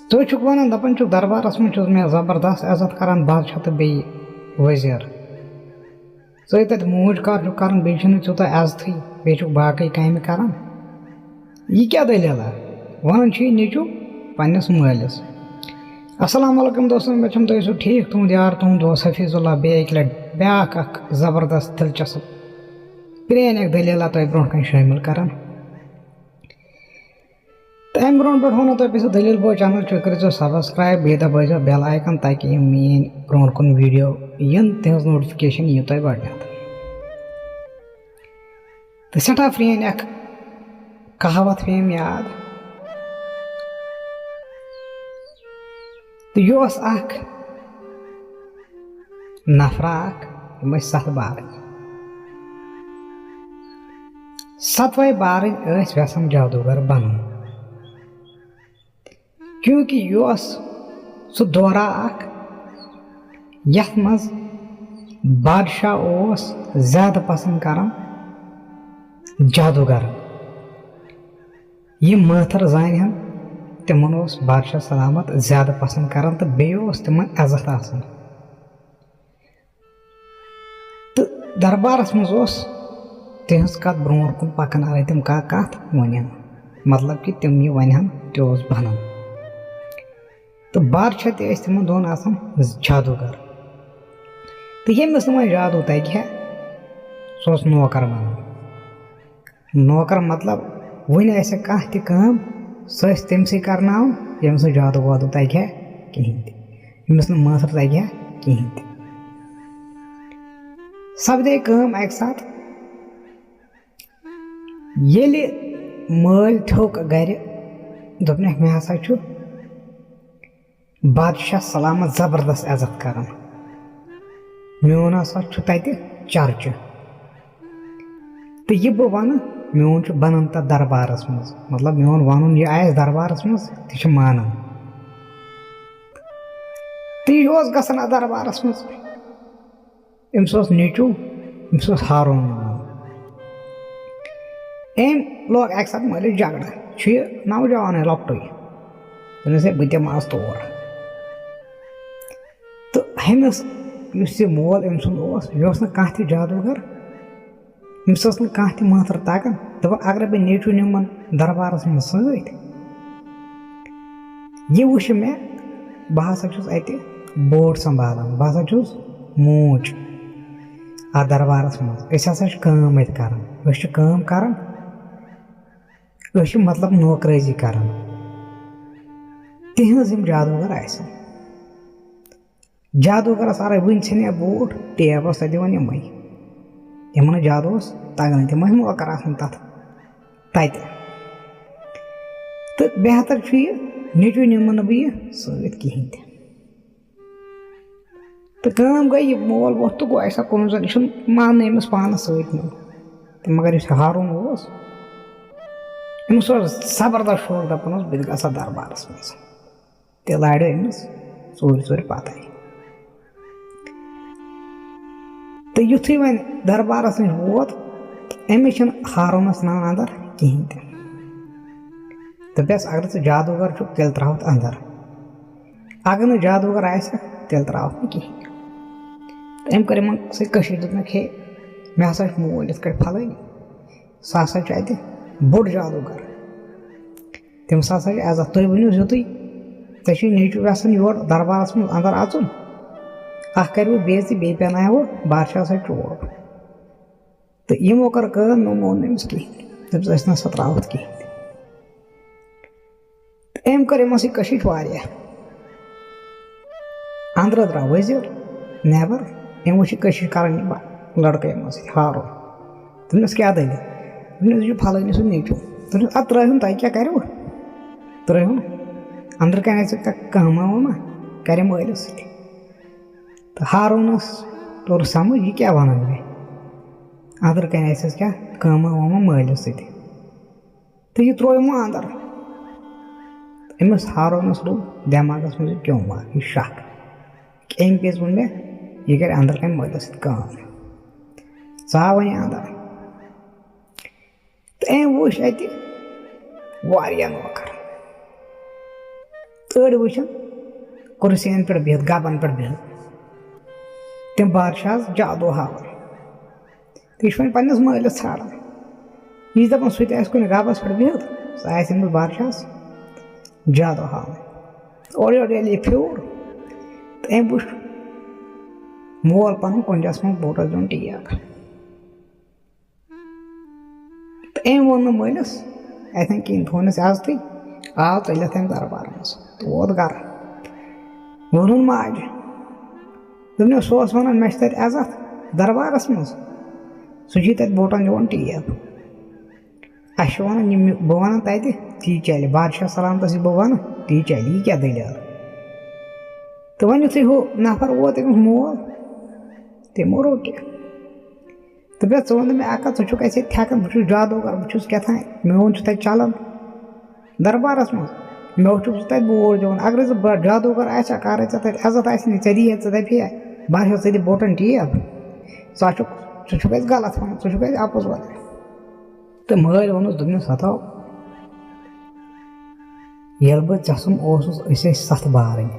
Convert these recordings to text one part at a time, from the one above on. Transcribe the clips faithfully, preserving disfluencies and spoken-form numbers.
تُہۍ چھُکھ وَنان، دَپان چھُکھ، دربارَس منٛز چھُس مےٚ زبردست عزت کران بادشاہ تہٕ بیٚیہِ وزیر۔ ژٕ تَتہِ موج کار چھُکھ کران، بیٚیہِ چھُنہٕ تیوٗتاہ عزتھٕے، بیٚیہِ چھُکھ باقٕے کامہِ کران۔ یہِ کیٛاہ دٔلیٖلہ؟ وَنان چھُ یہِ نیٚچوٗ پنٛنِس مٲلِس۔ السلام علیکم دوستو، مےٚ چھُم تُہۍ سُہ ٹھیٖک، تُہُنٛد یار، تُہُنٛد دوست حفیظ اللہ، بیٚیہِ اَکہِ لَٹہِ بیٛاکھ اَکھ زبردست دِلچسپ پرٛٲنۍ اَکھ دٔلیٖلہ تۄہہِ برٛونٛہہ کَنہِ شٲمِل کران۔ تہٕ اَمہِ برٛونٛٹھ برٛونٛٹھ وَنو تۄہہِ، بہٕ چھُس دٔلیٖل بوے channel، تُہۍ کٔرۍزیو subscribe، بیٚیہِ دَبٲیزیو bell icon، تاکہِ یِم میٛٲنۍ برٛونٛٹھ کُن video یِن، تِہٕنٛز notification یِیہِ تۄہہِ گۄڈٕنٮ۪تھ۔ تہٕ سٮ۪ٹھاہ پرٛٲنۍ اَکھ کہاوت پیٚیَم یاد۔ تہٕ یہِ اوس اَکھ نفرا اَکھ، یِم ٲسۍ ستھ بارٕنۍ۔ ستوَے بارٕنۍ ٲسۍ یژھان جادوگر بنُن، کیونکہ یہِ اوس سُہ دورہ اَکھ، یَتھ منٛز بادشاہ اوس زیادٕ پسنٛد کران جادوگرن۔ یِم مٲتھٕر زانہِ ہن، تِمن اوس بادشاہ سلامت زیادٕ پسنٛد کران تہٕ بیٚیہِ اوس تِمن عزت آسان۔ تہٕ دربارس منٛز اوس تِہنٛز کتھ برٛونٛٹھ کُن پکان، اگر تِم کانٛہہ کتھ ونن، مطلب کہِ تِم یہِ ونہن، تہِ اوس بنان۔ تہٕ بادشاہ تہِ ٲسۍ تِمن دۄن آسان جادوگر۔ تہٕ ییٚمِس نہٕ وۄنۍ جادو تگہِ ہا، سُہ اوس نوکر بنان۔ نوکر مطلب، وٕنہِ آسہِ کانٛہہ تہِ کٲم، سۄ ٲسۍ تٔمۍ سٕے کرناوان، ییٚمِس نہٕ جادو وادو تگہِ ہا کِہینۍ تہِ، ییٚمِس نہٕ مٲتھٕر تگہِ ہا کِہینۍ تہِ۔ سپدے کٲم اکہِ ساتہٕ، ییٚلہِ مٲلۍ تھوٚک گرِ، دوٚپنکھ، مےٚ ہسا چھُ بادشاہ سلامت زبردست عزت کران۔ میون ہسا چھُ تتہِ چرچہٕ۔ تہٕ یہِ بہٕ ونہٕ، میون چھُ بنان تتھ دربارس منٛز۔ مطلب، میون ونُن یہِ آسہِ دربارس منٛز، تہِ چھِ مانان۔ تہٕ یہِ اوس گژھان اتھ دربارس منٛز۔ أمِس اوس نیٚچوٗ، أمِس اوس ہارون ناو۔ أمۍ لوگ اَکہِ ساتہٕ مٲلِس جھگڑٕ۔ چھُ یہِ نوجوانٕے لۄکٹُے۔ دوٚپنَس، "ہے، بہٕ دِمہٕ آز تور۔" تہٕ ہُمِس، یُس یہِ مول أمۍ سُنٛد اوس، یہِ اوس نہٕ کانٛہہ تہِ جادوگر، أمِس ٲس نہٕ کانٛہہ تہِ مٲتھٕر تَگان۔ دوٚپُن، اگرے بہٕ نیٚچوٗ نِمَن دربارَس منٛز سۭتۍ، یہِ وٕچھِ مےٚ، بہٕ ہسا چھُس اَتہِ بوٹ سنبھالان، بہٕ ہسا چھُس موج اَتھ دربارَس منٛز۔ أسۍ ہسا چھِ کٲم اَتہِ کران، أسۍ چھِ کٲم کران، أسۍ چھِ مطلب نوکرٲزی کران۔ تِہنٛز یِم جادوگر آسن، جادوگرس اَگرے وٕنہِ ژھیٚنہِ ہا بوٹ، ٹیب اوس تَتہِ دِوان یِمَے۔ یِمَن نہٕ جادو اوس تَگان، تِم ٲسۍ نوکر آسان تَتھ تَتہِ۔ تہٕ بہتر چھُ یہِ، نیٚچوٗ نِمہٕ نہٕ بہٕ یہِ سۭتۍ کِہیٖنۍ تہِ۔ تہٕ کٲم گٔے، یہِ مول ووٚتھ تہٕ گوٚو اَسہِ سا کُن زَن، یہِ چھُنہٕ ماننٕے أمِس پانَس سۭتۍ نیُن۔ تہٕ مگر یُس یہِ ہارون اوس، أمِس اوس زبردست شوق، دَپان اوس، "بہٕ تہِ گژھٕ ہا دربارَس منٛز۔" تہِ لارِ أمِس ژوٗرِ ژوٗرِ پَتَے۔ تہٕ یُتھُے وۄنۍ دربارَس نِش ووت، أمِس چھِنہٕ ہارونَس ناو اَندَر کِہیٖنۍ تہِ۔ دوٚپٮ۪س، "اگر ژٕ جادوٗگر چھُکھ، تیٚلہِ ترٛاوَتھ اَندَر۔ اگر نہٕ جادوٗگر آسہِ، تیٚلہِ ترٛاوَتھ نہٕ کِہیٖنۍ۔" تہٕ أمۍ کٔر یِمَن سۭتۍ کٔشِش، دوٚپنَکھ، "ہے، مےٚ ہسا چھُ مول یِتھ کٲٹھۍ پھلٲنی، سُہ ہسا چھُ اَتہِ بوٚڑ جادوٗگر۔" تٔمِس ہسا چھِ عزت۔ تُہۍ ؤنِو یُتُے، ژےٚ چھُے نیٚچوٗ یَژھان یور دربارَس منٛز اَندَر اَژُن، اَکھ کَرِ وۄنۍ بے عزتی، بیٚیہِ پٮ۪ناوِ وۄنۍ بادشاہ سۭتۍ چوب۔ تہٕ یِمو کٔر کٲم، یِمو مون نہٕ أمِس کِہیٖنۍ۔ دوٚپُس، "أسۍ نہ سا ترٛاوَتھ کِہیٖنۍ۔" تہٕ أمۍ کٔر یِمَن سۭتۍ کٔشِش واریاہ۔ اَندرٕ درٛاو وزیر نٮ۪بر، أمۍ وٕچھ یہِ کٔشِش کران یہِ با-، لڑکہٕ یِمَن سۭتۍ، ہارون۔ دوٚپنَس، "کیٛاہ دٔلیٖل؟" دوٚپنَس، "یہِ چھُ پھلٲنِس سُنٛد نیٚچوٗ۔" دوٚپنَس، "اَدٕ ترٛٲوِن، تۄہہِ کیٛاہ کَریو؟ ترٛٲوِن۔ أنٛدرٕ کَنہِ آسہِ کانٛہہ کٲمہ وٲمہ، کَرِ مٲلِس سۭتۍ۔" تہٕ ہارونَس توٚر سَمٕجھ، یہِ کیٛاہ وَنان مےٚ؟ أنٛدرٕ کَنہِ آسٮ۪س کیٛاہ کٲمہ وٲمہ مٲلِس سۭتۍ۔ تہٕ یہِ ترٛوو یِمو اَنٛدر۔ أمِس ہارونَس لوٚگ دٮ۪ماغَس منٛز یہِ کیوٚم اَکھ، یہِ شَک، کہِ أمۍ کیٛازِ ووٚن مےٚ، یہِ کَرِ اَنٛدرٕ کَنہِ مٲلِس سۭتۍ کٲم۔ ژاو وۄنۍ اَنٛدر۔ تہٕ أمۍ وٕچھ اَتہِ واریاہ نوکر۔ تہٕ أڑۍ وٕچھن کُرسین پٮ۪ٹھ بِہِتھ، گبن پٮ۪ٹھ بِہِتھ، تِم بادشاہس جادو ہاوان۔ تہٕ یہِ چھُ وۄنۍ پننِس مٲلِس ژھانڈان۔ یہِ چھُ دپان، سُہ تہِ آسہِ کُنہِ گبس پٮ۪ٹھ بِہِتھ، سُہ آسہِ أمِس بادشاہس جادو ہاوان۔ اورٕ یورٕ ییٚلہِ یہِ پھیوٗر، تہٕ أمۍ وٕچھ مول پنُن کُنجس منٛز بوٹس دیُن ٹیک۔ تہٕ أمۍ ووٚن نہٕ مٲلِس اَتھٮ۪ن کِہیٖنۍ، تھوٚونَس عزتٕے، آو ژٔلِتھ أمۍ دربار منٛز تہٕ ووت گرٕ۔ ووٚنُن ماجہِ، دوٚپنَس، سُہ اوس وَنان، مےٚ چھِ تَتہِ عزت دربارَس منٛز، سُہ چھُے تَتہِ بوٹَن دِوان ٹیب۔ اَسہِ چھُ وَنان، یِم بہٕ وَنان تَتہِ، تی چَلہِ، بادشاہ سلامتَس یہِ بہٕ وَنہٕ، تی چَلہِ، یہِ کیٛاہ دٔلیٖل؟ تہٕ وۄنۍ یُتھُے ہُہ نفر ووت، أمِس مول، تٔمۍ روٚٹ یہِ۔ تہٕ بیٚیہِ ژٕ وَن مےٚ اَکھ کَتھ، ژٕ چھُکھ اَسہِ ییٚتہِ تھٮ۪کان، بہٕ چھُس جادوگر، بہٕ چھُس کیٛاہ تام، میون چھُ تَتہِ چَلان دربارَس منٛز، مےٚ وٕچھُکھ ژٕ تَتہِ بوٹ دِوان، اگرَے ژٕ بڑٕ جادوگر آسہِ ہا، کَرَے ژےٚ تَتہِ عزت آسہِ نہٕ، ژےٚ دِیہِ ہا، ژٕ دَپہِ ہے، بہٕ ہا چھُس ژٕ دِ بوٹَن ٹیب، ژٕ ہا چھُکھ، ژٕ چھُکھ اَسہِ غلط وَنان، ژٕ چھُکھ اَسہِ اَپُز وَنان۔ تہٕ مٲلۍ ووٚنُس، دوٚپنَس، ہتو، ییٚلہِ بہٕ ژےٚ سُنٛد اوسُس، أسۍ ٲسۍ ستھ بارٕنۍ۔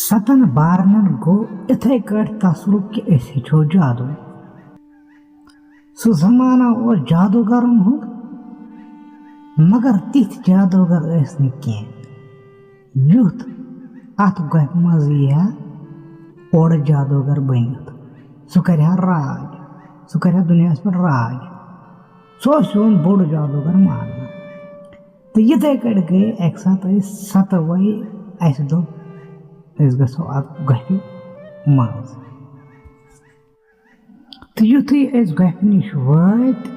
ستن بارنٮ۪ن گوٚو اِتھَے کٲٹھۍ تصرُف کہِ أسۍ ہیٚچھو جادو۔ سُہ زمانہ اوس جادوگرن ہُنٛد، مگر تِتھۍ جادوگر ٲسۍ نہٕ کینٛہہ، یُتھ اتھ گۄپھِ منٛز یی ہا اورٕ جادوگر بٔنِتھ۔ سُہ کرِ ہا راج، سُہ کرِ ہا دُنیاہس پٮ۪ٹھ راج۔ سُہ اوس یِوان بوٚڑ جادوگر ماننہٕ۔ تہٕ یِتھَے کٲٹھۍ گٔے اَکہِ ساتہٕ أسۍ ستوَے، اَسہِ دوٚپ، أسۍ گژھو اَتھ گۄپھِ منٛز۔ تہٕ یُتھُے أسۍ گۄپھِ نِش وٲتۍ،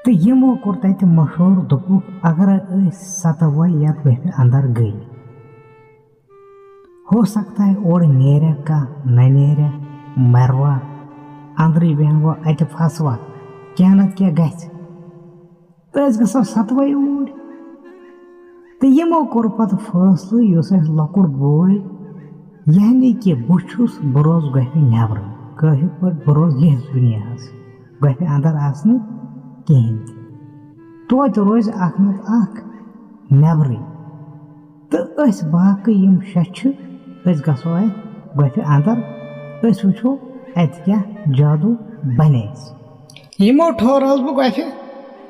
تہٕ یِمو کوٚر تَتہِ مشورٕ، دوٚپُکھ، اگرے أسۍ ستوَے یَتھ گۄپھِ اندر گٔے، ہو سکتا ہے اورٕ نیرِ کانٛہہ، نہ نیرِ، مروا، اندرٕے بیٚہموا، اَتہِ پھسوا، کینٛہہ نتہٕ کینٛہہ گژھِ۔ تہٕ أسۍ گژھو ستوَے اوٗرۍ۔ تہٕ یِمو کوٚر پتہٕ فٲصلہٕ، یُس اَسہِ لۄکُٹ بوے، یعنی کہِ بہٕ چھُس، بہٕ روزٕ گۄپھِ نٮ۪برٕ۔ کٲشِر پٲٹھۍ، بہٕ روزٕ ییٚتھۍ دُنیاہس، گۄپھِ اندر آسہٕ نہٕ کِہیٖنۍ تہِ۔ توتہِ روزِ اکھ نتہٕ اکھ نٮ۪برٕے۔ تہٕ أسۍ باقٕے یِم شےٚ چھِ، أسۍ گژھو اَتہِ گۄپھِ اندر، أسۍ وٕچھو اَتہِ کیٛاہ جادوٗ بنہِ اَسہِ۔ یِمو ٹھوروس بہٕ گۄپھِ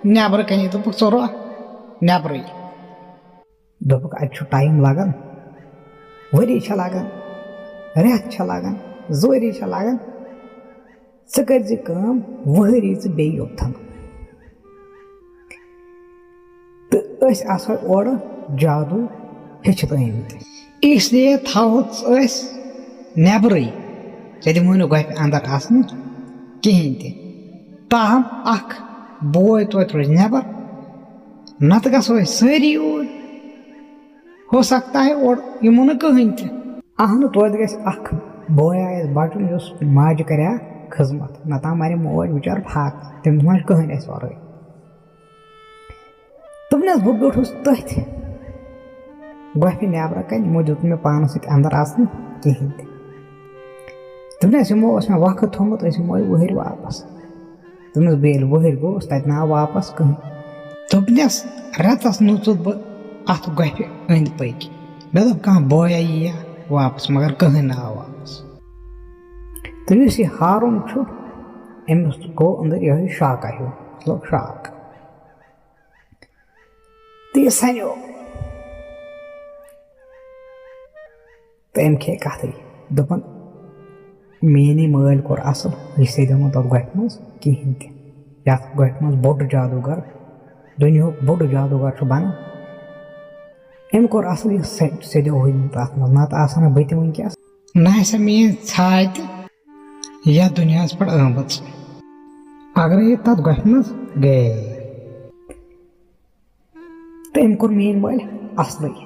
نٮ۪برٕ کَنی، دوٚپُکھ، "ژٕ روہ نٮ۪برٕے۔" دوٚپُکھ، "اَتہِ چھُ ٹایم لگان، ؤری چھےٚ لگان، رٮ۪تھ چھےٚ لگان، زٕ ؤری چھےٚ لگان، ژٕ کٔرۍ زِ کٲم، وُہٕرۍ یی ژٕ بیٚیہِ یوٚتتھَن۔ تہٕ أسۍ آسو اورٕ جادوٗ ہیٚچھِتھ ٲمٕتۍ۔ اس لیے تھاوہوتھ أسۍ نٮ۪برٕے، ژےٚ دِمہوے نہٕ گۄپھِ اندر اژنہٕ کِہیٖنۍ تہِ۔ تاہم اکھ بوے توتہِ روزِ نٮ۪بر، نتہٕ گژھو أسۍ سٲری اوٗرۍ۔ ہو سکتا ہے اورٕ یِمو نہٕ کٕہٕنۍ تہِ۔" اہنُو، توتہِ گژھِ اکھ بوے آسہِ بچُن، یُس ماجہِ کرِ ہا خدمت، نتہٕ مرِ موج بچار فاقہٕ، تٔمِس ما چھُ کٕہٕنۍ اَسہِ ورٲے۔ دوٚپنَس، بہٕ بیوٗٹھُس تٔتھۍ گۄپھِ نٮ۪برٕ کَنۍ، یِمو دیُت نہٕ مےٚ پانَس سۭتۍ اَندَر اَژنہٕ کِہیٖنۍ تہِ۔ دوٚپنَس، یِمو اوس مےٚ وقت تھوٚمُت، أسۍ یِمو وٕہٕرۍ واپَس۔ دوٚپنَس، بہٕ ییٚلہِ وٕہٕرۍ گوٚوُس، تَتہِ نہٕ آو واپَس کٕہٕنۍ۔ دوٚپنَس، رٮ۪تَس نوٗژُس بہٕ اَتھ گۄپھِ أنٛدۍ پٔکۍ۔ مےٚ دوٚپ، کانٛہہ بویا یِیہِ واپَس، مگر کٕہٕنۍ نہٕ آو واپَس۔ تہٕ یُس یہِ ہارُن چھُ، أمِس گوٚو أنٛدٕرۍ یِہوٚے شاکا ہیوٗ، مطلب شاک۔ تہٕ یہِ سَنیو۔ تہٕ أمۍ کھے کَتھٕے۔ دوٚپُن، "میٛٲنی مٲلۍ کوٚر اَصٕل، یہِ سیٚدیو نہٕ تَتھ گۄپھِ منٛز کِہیٖنۍ تہِ۔ یَتھ گۄپھِ منٛز بوٚڑ جادوٗگر، دُنیاہُک بوٚڑ جادوٗگر چھُ بَنان۔ أمۍ کوٚر اَصٕل، یہِ سے-، سیٚدیو ہوٗنۍ تَتھ منٛز، نَتہٕ آسہٕ ہا نہٕ بہٕ تہِ وٕنۍکٮ۪س۔" نہ ہسا میٲنۍ ژھاے تہِ یتھ دُنیاہس پٮ۪ٹھ آمٕژ، اگرے یہِ تتھ گۄپھِ منٛز گٔیے۔ تہٕ أمۍ کوٚر میٲنۍ مٲلۍ اصلٕے۔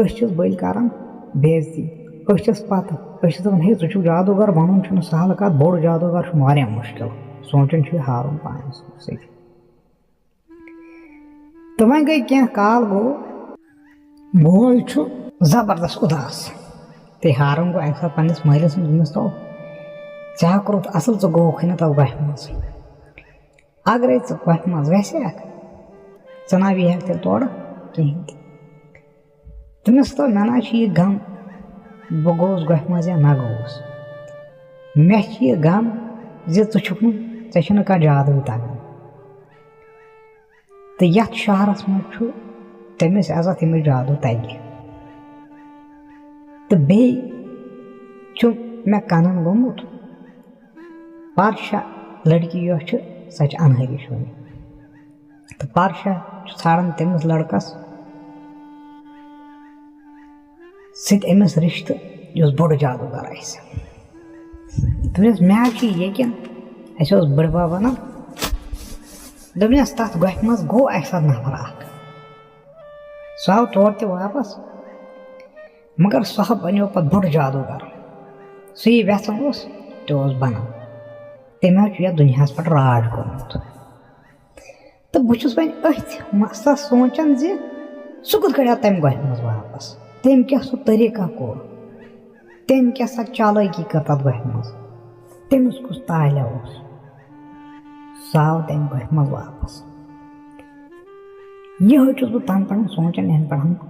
أسۍ چھِس بٔلۍ کران بے عزتی۔ أسۍ چھِس پتہٕ، أسۍ چھِس دپان، "ہے، ژٕ چھُکھ جادوگر، بنُن چھُنہٕ سہل کتھ، بوٚڑ جادوگر چھُ واریاہ مُشکل۔" سونٛچان چھُ یہِ ہارُن پانس سۭتۍ۔ تہٕ وۄنۍ گٔے کینٛہہ کال گوٚو، مول چھُ زبردست اُداس۔ تہٕ ہارُن گوٚو اَکہِ ساتہٕ پنٛنِس مٲلِس، دوٚپنَس، "تو، ژےٚ ہا کوٚرُتھ اَصٕل، ژٕ گوٚوکھٕے نہٕ تَتھ گۄپھِ منٛز۔ اگرَے ژٕ گۄپھِ منٛز گژھِ ہَکھ، ژٕ نہ یی ہَکھ تیٚلہِ تورٕ کِہیٖنۍ تہِ۔" تٔمِس دوٚپ، "مےٚ نہ چھُ یہِ غم، بہٕ گوٚوُس گۄپھِ منٛز یا نہ گوٚوُس۔ مےٚ چھُ یہِ غم زِ ژٕ چھُکھ نہٕ، ژےٚ چھُنہٕ کانٛہہ جادوٕے تَگان۔" تہٕ یَتھ شہرَس منٛز چھُ تٔمِس عزت، ییٚمِس جادو تَگہِ۔ تہٕ بیٚیہِ چھُ مےٚ کَنَن گوٚمُت، پادشاہ لڑکی یۄس چھِ، سۄ چھِ اَنہٲرِش وۄنۍ۔ تہٕ پادشاہ چھُ ژھانڈان تٔمِس لڑکس سۭتۍ أمِس رِشتہٕ، یُس بوٚڑ جادوگر آسہِ۔ دوٚپنَس، "مےٚ حظ چھُ یقیٖن، اَسہِ اوس بٕڈبب وَنان، دوٚپنَس، تَتھ گۄپھِ منٛز گوٚو اَکہِ ساتہٕ نفر اکھ۔ سُہ آو تورٕ تہِ واپس، مگر سُہ ہا بنیو پتہٕ بوٚڑ جادوگر۔ سُہ یہِ یژھان اوس، تہِ اوس بنان۔ تٔمۍ حظ چھُ یَتھ دُنیاہَس پٮ۪ٹھ راج کوٚرمُت۔" تہٕ بہٕ چھُس وۄنۍ أتھۍ مسلس سونٛچان زِ سُہ کِتھ کٔنۍ آو تَمہِ گۄپھِ منٛز واپس؟ تٔمۍ کیٛاہ سُہ طریٖقہ کوٚر؟ تٔمۍ کیٛاہ سۄ چالٲکی کٔر تَتھ گۄپھِ منٛز؟ تٔمِس کُس طالع اوس؟ سُہ آو تَمہِ گۄپھِ منٛز واپس۔ یِہوٚے چھُس بہٕ تَنہٕ پٮ۪ٹھ سونٛچان، یَنہٕ پٮ۪ٹھ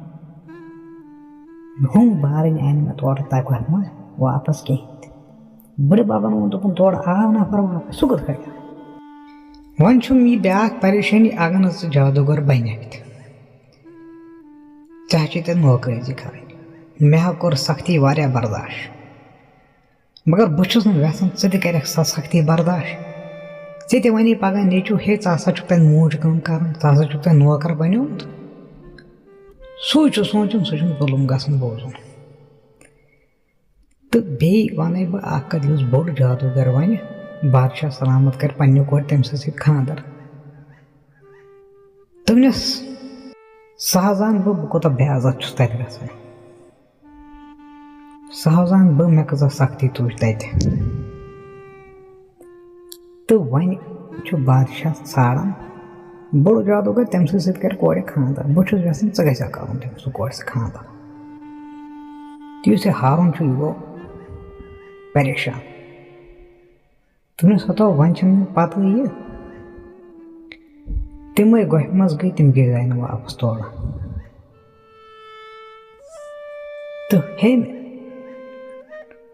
ہُم بارٕنۍ آیہِ نہٕ مےٚ تورٕ تَتھ گۄپھِ منٛز واپس کِہیٖنۍ تہِ۔ بٕڈِ بَبَن ووٚن، دوٚپُن، "تورٕ آو نفر واپس، سُہ کوٚت کھَسہِ؟" وۄنۍ چھُم یہِ بیٛاکھ پریشٲنی، اگر نہٕ ژٕ جادوگر بَنَکھ تہِ، ژےٚ چھِ تیٚلہِ نوکٲری کَرٕنۍ۔ مےٚ ہا کوٚر سختی واریاہ برداش، مگر بہٕ چھُس نہٕ یَژھان ژٕ تہِ کَرَکھ سۄ سختی برداش۔ ژےٚ تہِ وَنے پَگاہ نیٚچوٗ، "ہے، ژٕ ہسا چھُکھ تَتہِ موٗجہِ کٲم کَران، ژٕ ہسا چھُکھ تَتہِ نوکر بَنیومُت۔" سُے چھُ سونٛچُن، سُہ چھُنہٕ ظُلُم گژھُن بوزُن۔ تہٕ بیٚیہِ وَنَے بہٕ اَکھ کَتھ، یُس بوٚڑ جادوگر وَنہِ، بادشاہ سلامت کَرِ پنٛنہِ کورِ تٔمۍ سٕنٛدِ سۭتۍ خانٛدر۔ دوٚپنَس، سُہ حظ زانہٕ بہٕ، بہٕ کوٗتاہ بے عزت چھُس تَتہِ گژھان۔ سُہ حظ زانہٕ بہٕ، مےٚ کۭژاہ سختی تُج تَتہِ۔ تہٕ وۄنۍ چھُ بادشاہ ژھانڈان بوٚڑ جادوگر، تٔمۍ سٕنٛدِ سۭتۍ کَرِ کورِ خانٛدر۔ بہٕ چھُس یَژھان، ژٕ گژھِ ہا کَرُن تٔمِس سۭتۍ، کورِ سۭتۍ خانٛدر۔ تہٕ یُس یہِ ہارُن چھُ، یہِ گوٚو پریشان۔ دوٚپنَس، "ہتو، وۄنۍ چھَنہٕ مےٚ پَتہٕ یہِ، تِمَے گۄپھِ منٛز گٔے، تِم کیٛازِ آیہِ نہٕ واپَس تورٕ؟" تہٕ ہے مےٚ،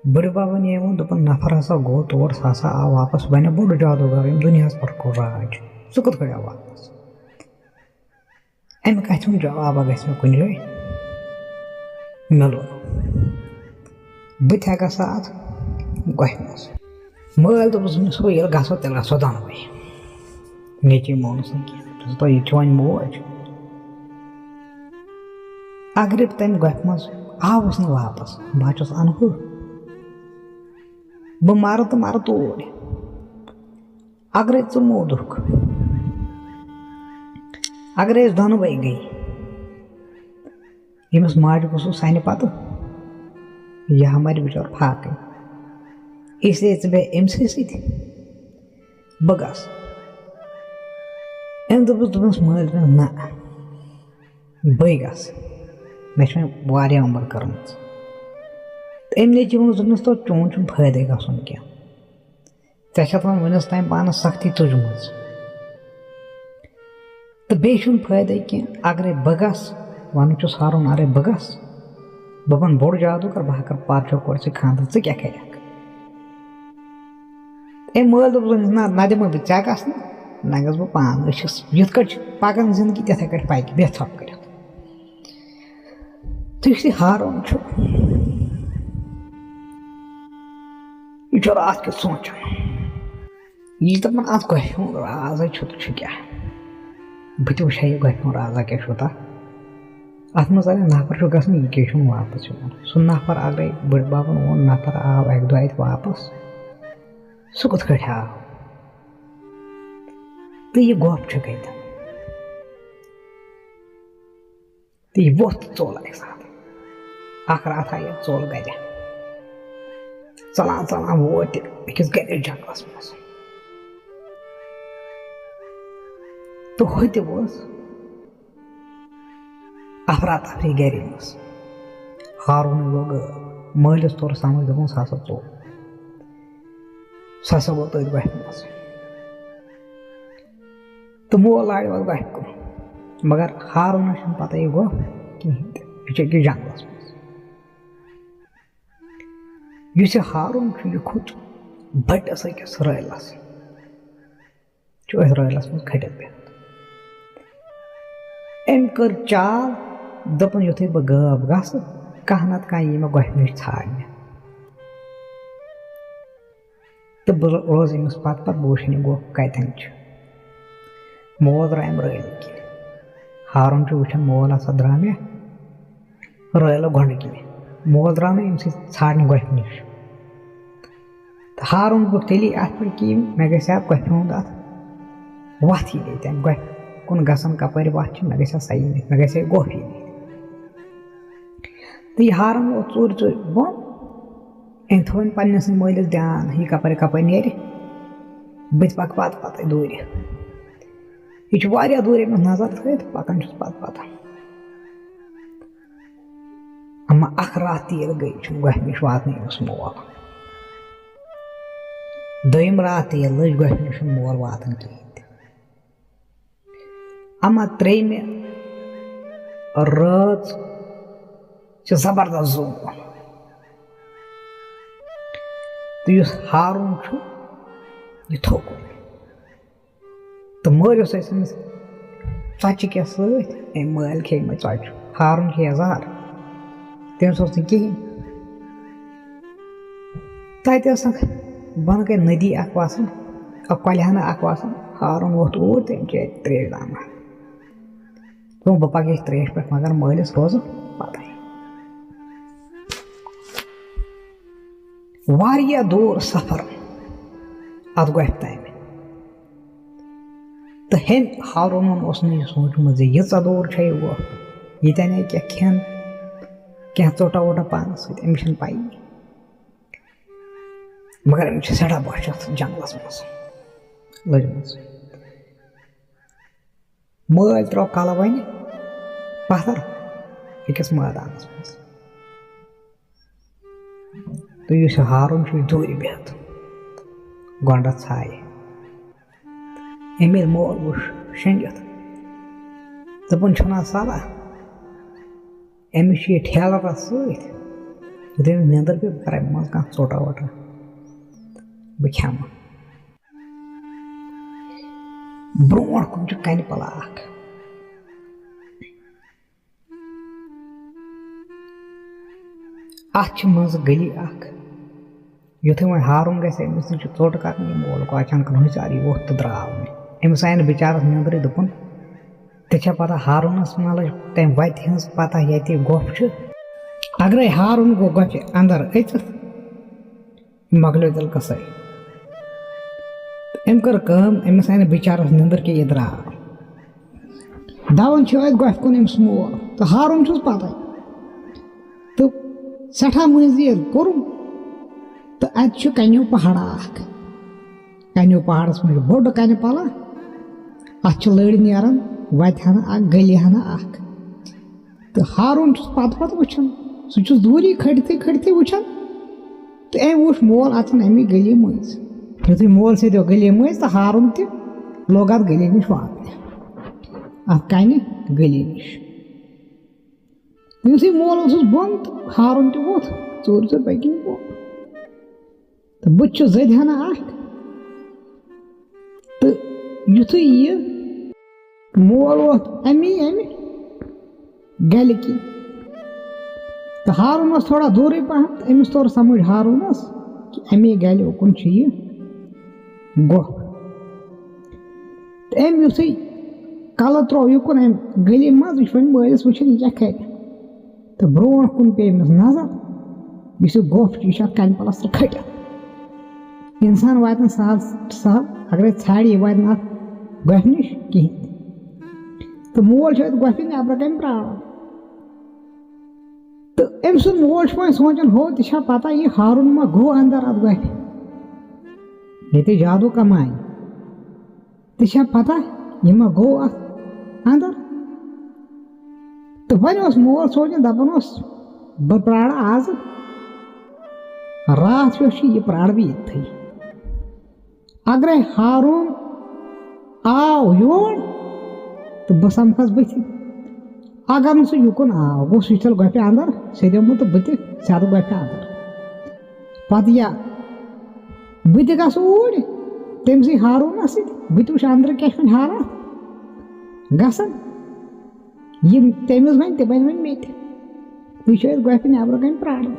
بٕڈِ بَبَن یہِ ووٚن، دوٚپُن، "نفر ہسا گوٚو تور، سُہ ہسا آو واپَس، بَنیو بوٚڑ جادوگر، ییٚمۍ دُنیاہَس پٮ۪ٹھ کوٚر راج، سُہ کِتھ کٔنۍ آو واپَس؟" اَمہِ کَتھِ ہُنٛد جوابا گژھِ مےٚ کُنہِ جایہِ مِلُن۔ بہٕ تہِ ہٮ۪کہٕ سا اَتھ گۄپھِ منٛز۔ مٲلۍ دوٚپُس أمِس، "ہُہ، ییٚلہِ گژھو، تیٚلہِ گژھو دۄنوَے۔" نیٚچی مونُس نہٕ کینٛہہ۔ دوٚپُس، "تۄہہِ یہِ چھُ وۄنۍ موج۔ اگرے بہٕ تَمہِ گۄپھِ منٛز آوُس نہٕ واپس، بہٕ ہا چھُس اَنہٕ ہُہ۔ بہٕ مَرٕ تہٕ مَرٕ توٗرۍ۔ اگرے ژٕ موٗدُکھ، اگرے أسۍ دۄنوَے گٔے، ییٚمِس ماجہِ گوٚژھ سانہِ پَتہٕ، یہِ ہا مَرِ بِچور فاقے۔ اس لیے ژٕ بیٚہہ أمۍ سٕے سۭتۍ، بہٕ گژھٕ۔" أمۍ دوٚپُس، دوٚپنَس، "مٲلۍ، دوٚپنَس، نہ، بٕے گژھٕ، مےٚ چھِ وۄنۍ واریاہ عمر کٔرمٕژ۔" تہٕ أمۍ نیٚچوِ ووٚنُس، دوٚپنَس، "تو چون چھُنہٕ فٲیدَے گژھُن کینٛہہ۔" ژےٚ چھَتھ وۄنۍ وُنیُس تام پانَس سختی تُجمٕژ۔ تہٕ بیٚیہِ چھُنہٕ فٲیدَے کینٛہہ۔ اگرَے بہٕ گژھٕ، وَنُن چھُس ہارُن، اگرَے بہٕ گژھٕ، بہٕ بَنہٕ بوٚڑ جادوٗگر، بہٕ ہا کَرٕ پادشاہ کورِ سۭتۍ خانٛدر، ژٕ کیٛاہ کَرَکھ؟ أمۍ مٲلۍ دوٚپُس، "نہ، نہ دِمَے بہٕ ژےٚ گژھنہٕ، نہ گژھٕ بہٕ پانہٕ۔ أسۍ چھِس یِتھ کٲٹھۍ چھِ پَکان زِندگی، تِتھَے کٲٹھۍ پَکہِ، بیٚہہ ژھۄپہٕ کٔرِتھ۔" تہٕ یُس یہِ ہارُن چھُ، یہِ چھُ راتھ کیُتھ سونٛچان۔ یہِ چھُ دَپان، "اَتھ گۄپھِ ہُنٛد رازَے چھُ تہٕ چھُ کیٛاہ؟ بہٕ تہِ وٕچھِ ہا یہِ گۄپھِ ہُنٛد رازا کیٛاہ چھُ تَتھ۔ اَتھ منٛز اگر نفر چھُ گژھان، یہِ کیٛازِ چھُنہٕ واپَس یِوان؟ سُہ نفر اگرَے بٕڈِ بَبَن ووٚن، نفر آو اَکہِ دۄہ اَتہِ واپَس، سُہ کِتھ کٲٹھۍ آو؟ تہٕ یہِ گۄپھ چھُ کَتہِ؟" تہٕ یہِ ووٚتھ تہٕ ژوٚل اَکہِ ساتہٕ۔ اَکھ راتھا یہِ ژوٚل گَرِ۔ ژَلان ژَلان ووت یہِ أکِس گَرِ جنٛگلَس منٛز۔ تہٕ ہُتہِ اوس افرا تفری گَرِ منٛز۔ ہارونٕے گوٚو غٲب۔ مٲلِس توٚر سمجھ، دوٚپُن، "سُہ ہسا ژوٚل۔ سُہ ہسا گوٚو تٔتھۍ گۄپھِ منٛز۔" تہٕ مول لاریوس گۄپھِ کُن۔ مگر ہارونس چھنہٕ پتہ یہِ گۄپھ کِہینۍ تہِ۔ یہِ چھُ أکِس جنٛگلَس منٛز۔ یُس یہِ ہارُن چھُ، یہِ کھوٚت بٔٹِس أکِس رٲیلَس۔ چھُ أتھۍ رٲیلَس منٛز کھٔٹِتھ بِہِتھ۔ أمۍ کٔر چال، دوٚپُن، "یُتھُے بہٕ غٲب گژھٕ، کانٛہہ نَتہٕ کانٛہہ یی مےٚ گۄپھِ نِش ژھانٛڈنہِ۔" تہٕ بہٕ روزٕ أمِس پَتہٕ پَتہٕ، بہٕ وٕچھَن یہِ گۄپھ کَتٮ۪ن چھِ۔ مول درٛاو أمۍ رٲیلہٕ کِنۍ۔ ہارُن چھُ وٕچھان، مول ہسا درٛاو مےٚ رٲیلہٕ گۄنٛڈٕ کِنۍ۔ مول درٛاو نہٕ أمۍ سٕے ژھانٛڈنہِ گۄپھِ نِش۔ تہٕ ہارُن گوٚو تیٚلی اَتھ پٮ۪ٹھ کہِ مےٚ گژھِ ہا گۄپھِ ہُنٛد اَتھ وَتھ یِنۍ، تَمہِ گۄپھِ کُن گژھن کَپٲرۍ وَتھ چھِ، مےٚ گژھِ ہا سۄ یِنۍ، مےٚ گژھِ ہا یہِ گۄپھ یِنۍ۔ تہٕ یہِ ہارُن ووت ژوٗرِ ژوٗرِ بۄن۔ أمۍ تھوٚو وۄنۍ پنٛنِسٕے مٲلِس دیان، یہِ کَپٲرۍ کَپٲرۍ نیرِ، بہٕ تہِ پَکہٕ پَتہٕ پَتَے دوٗرِ۔ یہِ چھُ واریاہ دوٗرِ أمِس نظر تھٲوِتھ، پَکان چھُس پَتہٕ پَتہٕ۔ اما اکھ راتھ تیٖل گٔے، چھُنہٕ گۄپھِ نِش واتنٕے أمِس مول۔ دوٚیِم راتھ تیٖل لٔج، گۄپھِ نِش چھُنہٕ مول واتان کِہیٖنۍ تہِ۔ اما ترٛیٚیِمہِ رٲژ چھِ زبردست زوٗن۔ تہٕ یُس ہارُن چھُ، یہِ تھوٚکُن۔ تہٕ مٲرِو سا أمِس ژۄچہِ کیٛاہ سۭتۍ؟ أمۍ مٲلۍ کھیٚیہِ مےٚ ژۄچہِ۔ ہارُن کھیٚیہِ زہر۔ تٔمِس اوس نہٕ کِہیٖنۍ۔ تَتہِ ٲس اَکھ بۄنہٕ کَنہِ نٔدی اَکھ وَسان، اَکھ کۄلہِ ہنا اَکھ وَسان۔ ہارُن ووٚتھ اوٗرۍ، تٔمۍ چیٚیہِ ترٛیش دامہ۔ دوٚپُن، "بہٕ پَکہٕ ییٚتھۍ ترٛیشہِ پٮ۪ٹھ، مگر مٲلِس روزٕ پَتَے۔" واریاہ دوٗر سفر اَتھ گۄپھِ تامہِ۔ تہٕ ہیٚمۍ ہارونن اوس نہٕ یہِ سوٗنٛچمُت زِ ییٖژاہ دوٗر چھےٚ یہِ گۄپھ، ییٚتٮ۪ن یہِ کینٛہہ کھٮ۪ن، کینٛہہ ژوٚٹا ووٚٹا پانَس سۭتۍ، أمِس چھَنہٕ پَیی۔ مگر أمِس چھِ سٮ۪ٹھاہ بۄچھِ اَتھ جنٛگلَس منٛز لٔجمٕژ۔ مٲلۍ ترٛوو کَلہٕ وَنہِ پَتھر أکِس مٲدانَس منٛز۔ تہٕ یُس یہِ ہارُن چھُ، یہِ دوٗرِ بِہِتھ گۄنٛڈَس ژھایہِ۔ أمۍ ییٚلہِ مول وُچھ شۄنٛگِتھ، دوٚپُن، "چھُنہ صلاح، أمِس چھُ یہِ ٹھیلہٕ رَس سۭتۍ، یُتھُے أمِس نیٚنٛدٕر پیٚیہِ، بہٕ کَرٕ اَمہِ منٛز کانٛہہ ژوٚٹا ووٚٹا، بہٕ کھٮ۪مہٕ۔" برونٛٹھ کُن چھُ کَنہِ پَلہ اَکھ۔ اَتھ چھِ منٛزٕ گٔلی اَکھ۔ یُتھُے وۄنۍ ہارُن گژھِ، أمِس نِش چھُ ژوٚٹ کَرُن، یہِ مول گوٚو اچانک نُہٕچار، یہِ ووٚتھ تہٕ درٛاو وۄنۍ۔ أمِس آیہِ نہٕ بِچارَس نیٚنٛدرٕے، دوٚپُن، "ژےٚ چھےٚ پَتہ ہارُنَس مالٕچ تَمہِ وَتہِ ہٕنٛز پَتہ، ییٚتہِ گۄپھ چھِ؟ اَگرَے ہارُن گوٚو گۄپھِ اَندَر أژِتھ، مۄکلیو تیٚلہِ قٕصَے۔" تہٕ أمۍ کٔر کٲم، أمِس آیہِ نہٕ بِچارَس نیٚنٛدٕر کینٛہہ، یہِ درٛاو۔ دَوان چھِ أتھۍ گۄپھِ کُن أمِس مول، تہٕ ہارُن چھُس پَتَے۔ تہٕ سٮ۪ٹھاہ مٔنٛزۍ ییٚلہِ کوٚرُن، تہٕ اَتہِ چھُ کَنیو پہاڑا اَکھ۔ کَنیو پہاڑَس منٛز چھُ بوٚڑ کَنہِ پَلہ۔ اَتھ چھِ لٔڑۍ نیران، وَتہِ ہَنا اَکھ، گٔلی ہَنا اَکھ۔ تہٕ ہارُن چھُس پَتہٕ پَتہٕ وٕچھان۔ سُہ چھُس دوٗری کھٔٹتھٕے کھٔٹتھٕے وٕچھان۔ تہٕ أمۍ وُچھ مول اَژان اَمی گٔلی مٔنٛزۍ۔ یُتھُے مول سیٚدیو گٔلی مٔنٛزۍ، تہٕ ہارُن تہِ لوٚگ اَتھ گٔلی نِش واتنہِ، اَتھ کَنہِ گٔلی نِش۔ یُتھُے مول اوسُس بۄن، تہٕ ہارُن تہِ ووٚتھ ژوٗرِ ژوٗرِ پٔکِنۍ بۄن۔ تہٕ بہٕ تہِ چھُس زٔدۍ ہنا اَکھ۔ تہٕ یُتھُے یہِ مول ووٚتھ اَمی اَمہِ گَلہِ کِنۍ، تہٕ ہارُن اوس تھوڑا دوٗرٕے پَہَم، تہٕ أمِس توٚر سَمٕجھ ہارُنَس کہِ اَمی گَلہِ اُکُن چھُ یہِ گۄپھ۔ تہٕ أمۍ یُتھُے کَلہٕ ترٛوو یُکُن اَمہِ گٔلی منٛز، یہِ چھُ وۄنۍ مٲلِس وٕچھان، یہِ کیٛاہ کَرِ۔ تہٕ برونٛٹھ کُن پیٚیہِ أمِس نظر، یُس یہِ گۄپھ چھُ، یہِ چھُ اَتھ کَنہِ پَلَس سۭتۍ کھٔٹِتھ۔ اِنسان واتہِ نہٕ سہل سہل، اگرے ژھانٛڈِ، یہِ واتہِ نہٕ اَتھ گۄپھِ نِش کِہیٖنۍ تہِ۔ تہٕ مول چھُ اَتہِ گۄپھِ نٮ۪برٕ کَنہِ پرٛاران۔ تہٕ أمۍ سُنٛد مول چھُ وۄنۍ سونٛچان، ہو، تہِ چھا پَتہ، یہِ ہارُن ما گوٚو اَندَر اَتھ گۄپھِ؟ ییٚتہِ جادو کَمایہِ۔ تہِ چھا پتہ، یہِ ما گوٚو اتھ اندر؟ تہٕ وۄنۍ اوس مول سونٛچان، دپان اوس، بہٕ پرارٕ آزٕ، راتھ یۄس چھِ، یہِ پرارٕ بہٕ ییٚتتھٕے۔ اگرے ہارون آو یور، تہٕ بہٕ سمکھس بٕتھِ۔ اگر نہٕ سُہ یُکُن آو، گوٚو سُہ چھُ تیٚلہِ گۄپھِ اندر، سیٚدیو مُت تہٕ بہٕ تہِ ژھٮ۪تہٕ گۄپھِ اندر۔ پتہٕ یا بہٕ تہِ گژھٕ اوٗرۍ تٔمۍ سٕے ہارونس سۭتۍ، بہٕ تہِ وٕچھٕ اندرٕ کیٛاہ چھِ وۄنۍ حالات گژھان۔ یِم تٔمِس وۄنۍ تہِ بنہِ وۄنۍ مےٚ تہِ۔ یہِ چھُ اَسہِ گۄپھِ نٮ۪برٕ کنہِ پرٛاران۔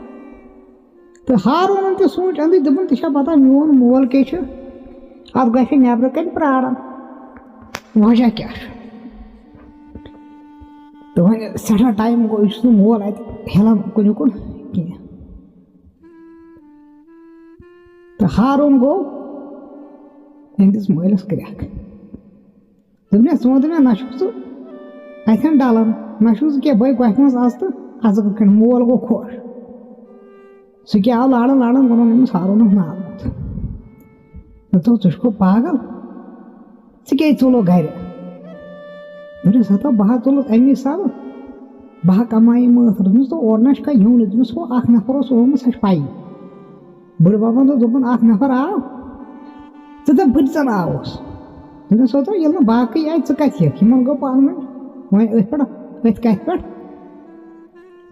تہٕ ہارونن تہِ سوٗنٛچ أنٛدٕرۍ، دوٚپُن، "ژےٚ چھا پتہ میون مول کیٛاہ چھُ اَتھ گۄپھِ نٮ۪برٕ کنہِ پرٛاران؟ وجہ کیٛاہ چھُ؟" تہٕ وۄنۍ سٮ۪ٹھاہ ٹایم گوٚو، یہِ چھُس نہٕ مول اَتہِ ہِلان کُنہِ کُن کینٛہہ۔ تہٕ ہارون گوٚو أہنٛدِس مٲلِس کرٛٮ۪کھ۔ دوٚپنَس، "ژٕ وَن تہٕ مےٚ، نہ چھُکھ ژٕ اَتھٮ۪ن ڈَلان، نہ چھُکھ ژٕ کینٛہہ، بَے گۄپھِ منٛز اَژ تہٕ اَژٕ کِتھ کٔنۍ؟" مول گوٚو خۄش۔ سُہ کیٛاہ آو لاران لاران، ووٚنُن أمِس ہارونَس ناو۔ دوٚپُن، "ژٕ چھُکھ پاگل؟ ژٕ کیٛازِ ژوٚلُکھ گَرِ؟" دوٚپنَس، "ہتا بہٕ ہا ژوٚلُس اَمی حسابہٕ، بہٕ ہا کَمایہِ مٲنٛتھ۔" دوٚپنَس، "تہٕ اورٕ نہ چھُ کانٛہہ یِوان۔" دوٚپنَس، "ہُہ اَکھ نفر اوس آمُت، سۄ چھِ پَیی۔" بٕڈِ بَبَن دوٚپ، دوٚپُن، "اَکھ نفر آو، ژٕ دَپ بہٕ تہِ زَن آوُس۔" دوٚپنَس، "ہتا ییٚلہِ نہٕ باقٕے آے، ژٕ کَتہِ یِکھ؟ یِمَن گوٚو پانہٕ ؤنۍ وۄنۍ أتھۍ پٮ۪ٹھ، أتھۍ کَتھِ پٮ۪ٹھ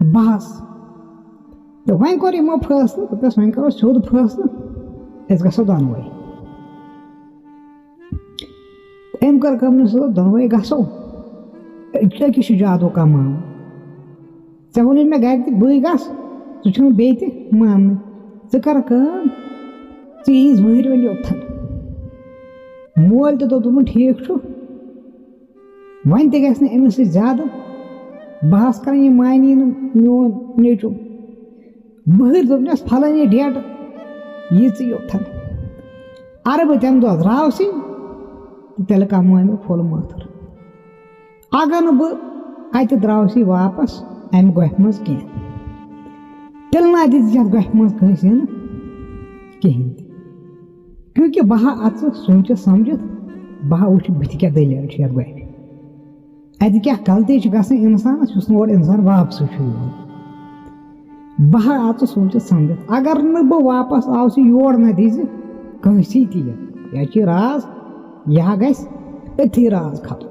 بحث۔" تہٕ وۄنۍ کوٚر یِمو فٲصلہٕ، دوٚپنَس، "وۄنۍ کَرو سیوٚد فٲصلہٕ، أسۍ گژھو دۄنوَے۔" أمۍ کٔر کٲم، دوٚپنَس، "دۄنوَے گژھو، أکِس چھُ جادو کماوُن۔ ژےٚ ووٚنُے مےٚ گَرِ تہِ، بٕے گژھ، ژٕ چھُنہٕ بیٚیہِ تہِ ماننٕے۔ ژٕ کَر کٲم، ژٕ ییٖزِ وٕہٕرۍ وۄنۍ یوٚتتھَن۔" مول تہِ دوٚپ، دوٚپُن، "ٹھیٖک چھُ، وۄنۍ تہِ گژھِ نہٕ أمِس سۭتۍ زیادٕ بحث کَرٕنۍ، یہِ مانی نہٕ میون نیٚچُو۔" وٕہٕرۍ دوٚپنَس، "فلٲنی ڈیٹ یہِ ژٕ یوٚتتھَن۔ اَرٕ بہٕ تَمہِ دۄہ درٛاوسٕے، تہٕ تیٚلہِ کَموے مےٚ پھوٚل مٲتھٕر۔ اگر نہٕ بہٕ اَتہِ درٛاوسٕے واپَس اَمہِ گۄپھِ منٛز کینٛہہ، تیٚلہِ نہ دِژ یَتھ گۄپھِ منٛز کٲنٛسہِ یِنہٕ کِہیٖنۍ تہِ۔ کیونکہ بہٕ ہا اَژٕ سوٗنٛچِتھ سَمجِتھ، بہٕ ہا وٕچھِ بٕتھِ کیٛاہ دٔلیٖل چھِ یَتھ گۄپھِ۔ اَتہِ کیٛاہ غلطی چھِ گژھان اِنسانَس، یُس نہٕ اورٕ اِنسان واپسٕے چھُ یِوان۔ بہٕ ہا اَژٕ سوٗنٛچِتھ سَمجِتھ، اگر نہٕ بہٕ واپَس آوسٕے یور نہ دِژِ کٲنٛسی تہِ یہِ، یہِ چھِ راز، یہِ ہا گژھِ أتھی راز ختم۔"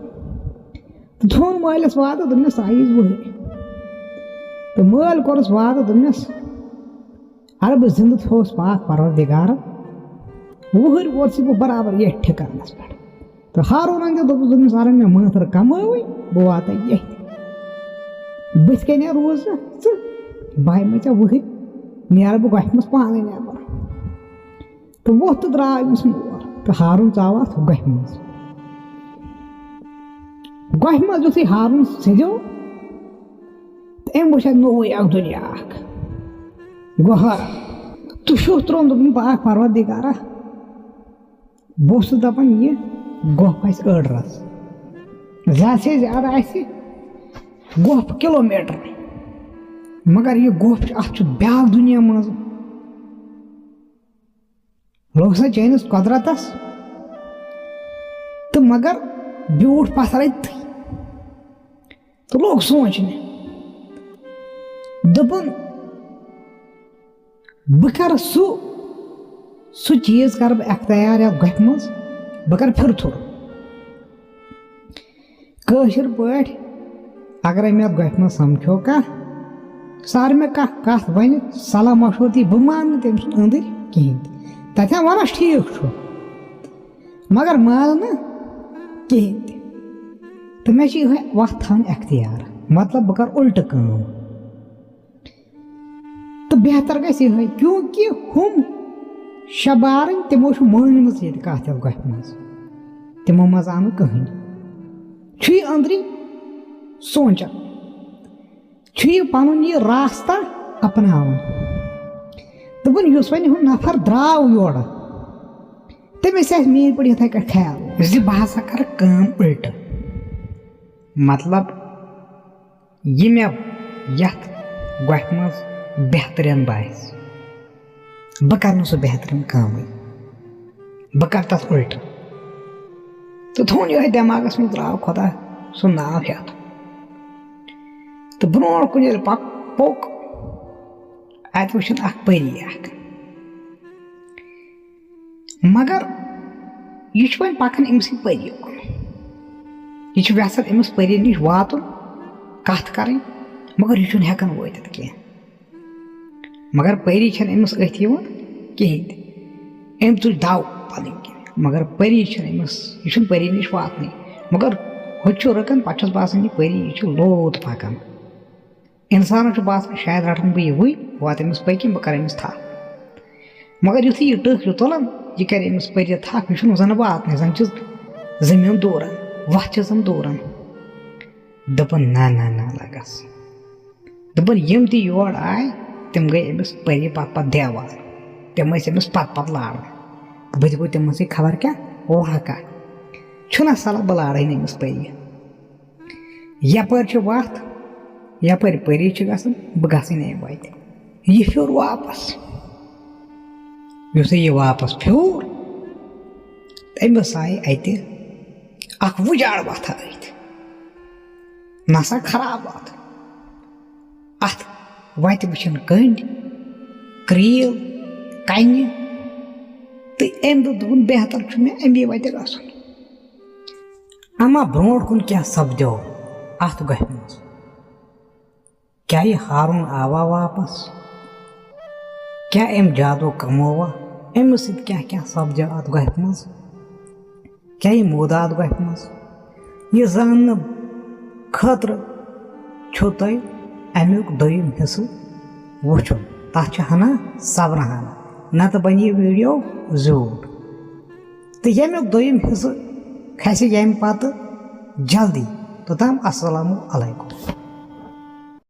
تہٕ تھوٚون مٲلِس وعدٕ، دوٚپنَس، "آیِس وٕہٕرۍ۔" تہٕ مٲلۍ کوٚرُس وعدٕ، دوٚپنَس، "اَرٕ بہٕ زِندٕ تھوٚوُس پاک پروردگارَن، وٕہٕرۍ ووتسٕے بہٕ برابر ییٚتھۍ ٹھِکانَس پٮ۪ٹھ۔" تہٕ ہارونَن تہِ دوٚپُس، دوٚپنَس، "اَرٕ مےٚ مٲنٛتھٕر کَمٲوٕے، بہٕ واتَے ییٚتھۍ۔ بٕتھِ کَنہِ روز ژٕ، بہٕ ہاوٕ مےٚ ژےٚ وٕہٕرۍ، نیرٕ بہٕ گۄپھِ منٛز پانَے نٮ۪بَر۔" تہٕ ووٚتھ تہٕ درٛاو أمِس مول تہٕ ہارُن ژاو اَتھ گۄپھِ منٛز۔ گۄپھِ منٛز یُتھُے ہارُن سیٚدیو، تہٕ أمۍ وٕچھ اَتہِ نوٚوُے اَکھ دُنیا اَکھ۔ گوٚو حٲران۔ تہٕ شُہ ترٛووُن، دوٚپُن، "پاک پروردگارا، بہٕ اوسُس دَپان یہِ گۄپھ آسہِ أڑ رَژھ، زیادٕ سے زیادٕ آسہِ گۄپھ کِلوٗ میٖٹر، مگر یہِ گۄپھ چھُ، اَتھ چھُ بیٛاکھ دُنیا منٛز۔" لوٚگ سا چٲنِس قۄدرَتَس؟ تہٕ مگر بیوٗٹھ پَتھر أتھی تہٕ لوٚگ سونٛچنہِ۔ دوٚپُن، "بہٕ کَرٕ سُہ، سُہ چیٖز کَرٕ بہٕ اختیار یَتھ گۄپھِ منٛز، بہٕ کَرٕ پھِرتھُر۔" کٲشِر پٲٹھۍ اگرے مےٚ گۄپھِ منٛز سَمکھیو کانٛہہ، سُہ اگر مےٚ کانٛہہ کَتھ وَنہِ، صلاح مشورٕ دی، بہٕ مانہٕ نہٕ تٔمۍ سُنٛد أنٛدٕرۍ کِہیٖنۍ تہِ۔ تَتٮ۪ن وَنَس، "ٹھیٖک چھُ"، مگر مانہٕ نہٕ کِہیٖنۍ تہِ۔ تہٕ مےٚ چھِ یِہوٚے وَتھ تھاوٕنۍ اختیار، مطلب، بہٕ کَرٕ اُلٹہٕ کٲم۔ تہٕ بہتر گژھِ یِہوٚے، کیونکہ ہُم شےٚ بارٕنۍ، تِمو چھُ مٲنمٕژ ییٚتہِ کَتھ یَتھ گۄپھِ منٛز۔ تِمو منٛز آو نہٕ کٕہٕنۍ۔ چھُ یہِ أنٛدری سونٛچان، چھُ یہِ پَنُن یہِ راستہ اَپناوان۔ دوٚپُن، یُس وۄنۍ ہُہ نفر درٛاو یورٕ، تٔمِس آسہِ میٛٲنۍ پٲٹھۍ یِتھَے کٔٹھۍ خیال زِ بہٕ ہسا کَرٕ کٲم اُلٹہٕ۔ مطلب، یہِ مےٚ یَتھ گۄپھِ منٛز بہتریٖن باسہِ، بہٕ کَرٕ نہٕ سُہ بہتریٖن کٲمٕے، بہٕ کَرٕ تَتھ اُلٹہٕ۔ تہٕ تھوٚون یِہوٚے دٮ۪ماغَس منٛز، درٛاو خۄدا سُنٛد ناو ہٮ۪تھ۔ تہٕ برٛونٛٹھ کُن ییٚلہِ پَک-، پوٚک، اَتہِ وٕچھُن اَکھ پٔری اَکھ۔ مگر یہِ چھُ وۄنۍ پَکان أمِسٕے پٔری کُن۔ یہِ چھُ یَژھان أمِس پٔری نِش واتُن، کَتھ کَرٕنۍ، مگر یہِ چھُنہٕ ہٮ۪کان وٲتِتھ کینٛہہ۔ مگر پٔری چھَنہٕ أمِس أتھۍ یِوان کِہیٖنۍ تہِ۔ أمۍ تُج دَو پَنٕنۍ کِنۍ، مگر پٔری چھَنہٕ أمِس، یہِ چھُنہٕ پٔری نِش واتنٕے۔ مگر ہُتہِ چھُ رُکان، پَتہٕ چھُس باسان، یہِ پٔری، یہِ چھُ لوٚت پَکان۔ اِنسانَس چھُ باسان، شاید رَٹَن بہٕ یہِ وٕنۍ، واتہِ أمِس پٔکِنۍ، بہٕ کَرٕ أمِس تھَپھ۔ مگر یُتھُے یہِ ٹٕکھ چھُ تُلان، یہِ کَرِ أمِس پٔرِتھ تھَپھ، یہِ چھُنہٕ زَن واتنٕے، زَن چھُ زٔمیٖن دوٗران، وَتھ چھِ زَن دوٗران۔ دوٚپُن، نہ، نہ، نہ، لَگَس۔ دوٚپُن، یِم تہِ یور آے، تِم گٔے أمِس پٔری پَتہٕ پَتہٕ دیوان۔ تِم ٲسۍ أمِس پَتہٕ پَتہٕ لاران۔ بہٕ تہِ گوٚو تِمَن سۭتۍ خبر کیٛاہ، واہ کَتھ۔ چھُنہ صلاح بہٕ لارٕے نہٕ أمِس پٔری۔ یَپٲرۍ چھِ وَتھ، یَپٲرۍ پٔری چھِ گژھان، بہٕ گژھٕے نہٕ اَمہِ وَتہِ۔ یہِ پھیوٚر واپَس۔ یُتھُے یہِ واپَس پھیوٗر، أمِس آیہِ اَتہِ اَکھ وُجاڑ وَتھا أتھۍ۔ نہ سا خراب وَتھ۔ اَتھ وَتہِ وٕچھِن کٔنٛڈۍ، کرٛیٖل، کَنہِ۔ تہٕ أمۍ دوٚپ، دوٚپُن، بہتر چھُ مےٚ اَمی وَتہِ گژھُن۔ اما برونٛٹھ کُن کیٛاہ سپدیو اَتھ گۄپھِ منٛز؟ کیٛاہ یہِ ہارُن آوا واپس؟ کیٛاہ أمۍ جادو کمووا؟ أمِس سۭتۍ کیٛاہ کیٛاہ سپدیو اَتھ گۄپھِ منٛز؟ کیٛاہ یہِ موٗد اَتھ گۄپھِ منٛز؟ یہِ زاننہٕ خٲطرٕ چھُو تۄہہِ اَمیُک دوٚیِم حصہٕ وٕچھُن۔ تَتھ چھِ ہنا صبرٕ ہنا، نَتہٕ بَنہِ یہِ ویٖڈیو زیوٗٹھ۔ تہٕ ییٚمیُک دوٚیِم حصہٕ کھسہِ ییٚمہِ پتہٕ جلدی۔ توٚتام السلام علیکم۔